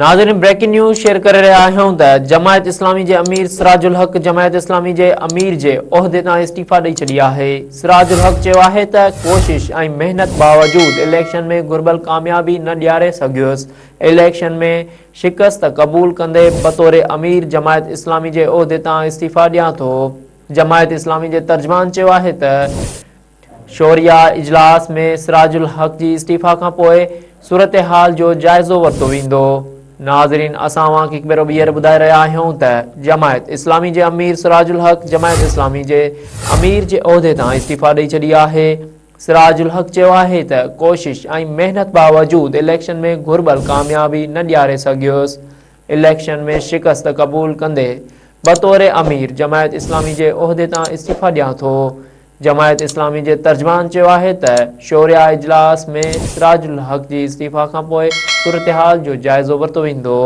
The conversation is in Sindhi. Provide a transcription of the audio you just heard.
ناظرين بريڪنگ نيوز شيئر ڪري رهيا آهيون ته جماعت اسلامي جي امير سراج الحق جماعت اسلامي جي امير جي عهدي تان استعيفا ڏئي ڇڏي آهي. سراج الحق چيو آهي ته ڪوشش ۽ محنت باوجود اليڪشن ۾ گهربل ڪاميابي نه ڏياري سگهيس، اليڪشن ۾ شڪست قبول ڪندي بطور امير جماعت اسلامي جي عهدي تان استعيفا ڏيان ٿو. جماعت اسلامي جي ترجمان چيو آهي ته شوريٰ اجلاس ۾ سراج الحق جي استعيفيٰ کانپوء صورتحال جو جائزو ورتو ويندو. ناظرين اسان اوهان کي هڪ ڀيرو ٻيهر ٻڌائي رهيا آهيون ته جماعت اسلامي جي امير سراج الحق جماعت اسلامي جي امير جي عهدي تان استعيفيٰ ڏئي ڇڏي آهي. سراج الحق چيو آهي ته ڪوشش ۽ محنت باوجود اليڪشن ۾ گهربل ڪاميابي نه ڏياري سگهيس. اليڪشن ۾ شڪست قبول ڪندي بطور امير جماعت اسلامي جي عهدي تان استعيفيٰ ڏيان ٿو. جماعت اسلامي جي ترجمان چيو آهي ته شوريٰ اجلاس ۾ سراج الحق جي استعيفيٰ کانپوء صورتحال جو جائزو ورتو ويندو.